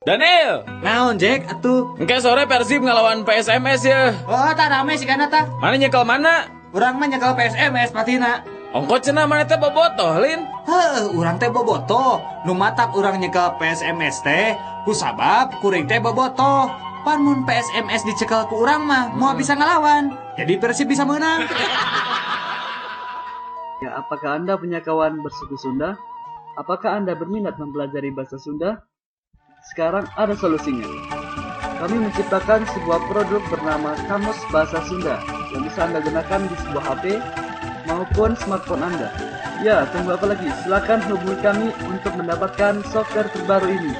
Daniel, Naon, Jack, atuh? Engke sore Persib ngelawan PSMS ya. Oh, tah rame sih kana tah. Mana nyekel mana? Urang mah nyekel PSMS patina. Ongkoh cenah maneh teh bobotoh, Lin? Heuh, urang teh bobotoh. Nu matak urang nyekel PSMS teh kusabab kuring teh bobotoh. Pan mun PSMS dicekel ku urang mah moal bisa ngelawan. Jadi Persib bisa menang. Ya, apakah Anda punya kawan bersuku Sunda? Apakah Anda berminat mempelajari bahasa Sunda? Sekarang ada solusinya. Kami menciptakan sebuah produk bernama Kamus Bahasa Sunda yang bisa Anda gunakan di sebuah HP maupun smartphone Anda. Ya, tunggu apa lagi? Silakan hubungi kami untuk mendapatkan software terbaru ini.